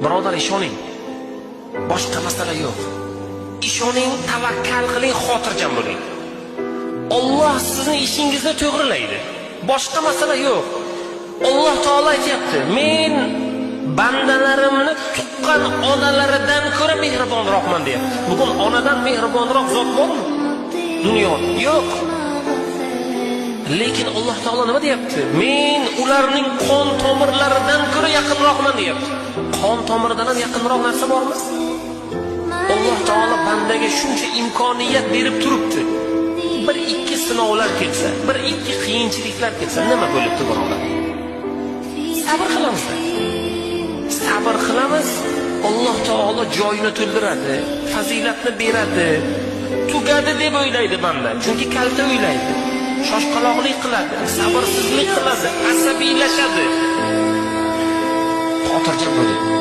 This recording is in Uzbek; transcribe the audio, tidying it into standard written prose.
Birodar, ishoning. Boshqa masala yo'q. Ishoning, tavakkal qiling, xotirjam bo'ling. Alloh sizni ishingizni to'g'rilaydi. Boshqa masala yo'q. Alloh taolo aytayapti: "Men bandalarimni tuqqan onalaridan ko'ra mehribonroqman" deyapti. Bugun onadan mehribonroq zot bormi? Dunyo yo'q. Lekin Alloh taolo nima deyapti? Men ularning qon tomirlaridan ko'ra yaqinroqman deyapti. Qon tomiridan ham yaqinroq narsa bormi? Alloh taolo bandaga shuncha imkoniyat berib turibdi. Bir ikki sinovlar kelsa, bir ikki qiyinchiliklar kelsa, nima bo'libdi, birodar? Sabr qilamiz. Sabr qilamiz, Alloh taolo joyini to'ldiradi, fazilatni beradi. Tugadi deb o'ylaydi banda, chunki kalta o'ylaydi. Shoshqaloqlik qiladi, sabrsizlik qiladi, asabiylashadi. Xotirjam bo'ling.